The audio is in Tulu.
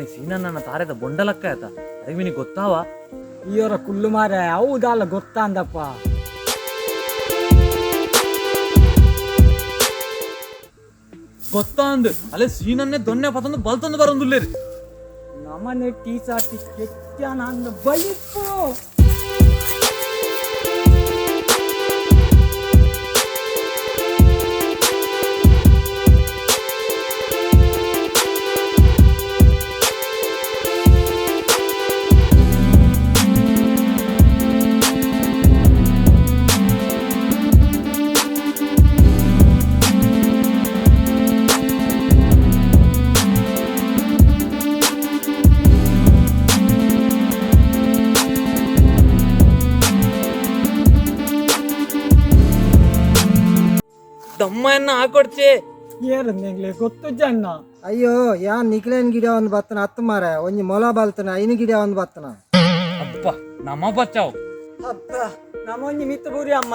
ಮಾರಾಣಿ ಸೀನನ್ನ ತಾರೆದ ಬೊಂಡಲಕ್ಕ ಆತ ಅರೆಮಿನಿ ಗೊತ್ತಾವ? ಈಯೋರ ಕುಲ್ಲು ಮಾರ, ಅವು ದಾಲ ಗೊತ್ತಾಂದಪ್ಪ. ಗೊತ್ತಾಂದ್, ಅಲ್ಲೇ ಸೀನನ್ನೇ ದೊನ್ನೆ ಪತಂದು ಬಲ್ತಂದು ಬರಂದುಲ್ಲೇರಿ. ನಮನೆ ಟೀಚಾರ್ಟಿ ಕೆಟ್ಟ ಬಲಿಪು. ದಮ್ಮನ್ನ ಹಾಕೊಡ್ಚೆ. ಏರಂದೆ ಗೊತ್ತು ಜಣ್ಣ. ಅಯ್ಯೋ, ಯಾನ್ ನಿಕ್ಲೇನ್ ಗಿಡ ಒಂದು ಬತ್ತನ ಹತ್ತು ಮಾರ, ಒಂಜಿ ಮೊಲ ಬಲ್ತನ, ಐನು ಗಿಡ ಒಂದು ಬತ್ತನ. ಅಪ್ಪ, ನಮ್ಮ ಬಚ್ಚಾವ್. ಅಪ್ಪ, ನಮ್ಮೊಂಜಿ ಮಿತ್ತು ಬೂರಿ ಅಮ್ಮ.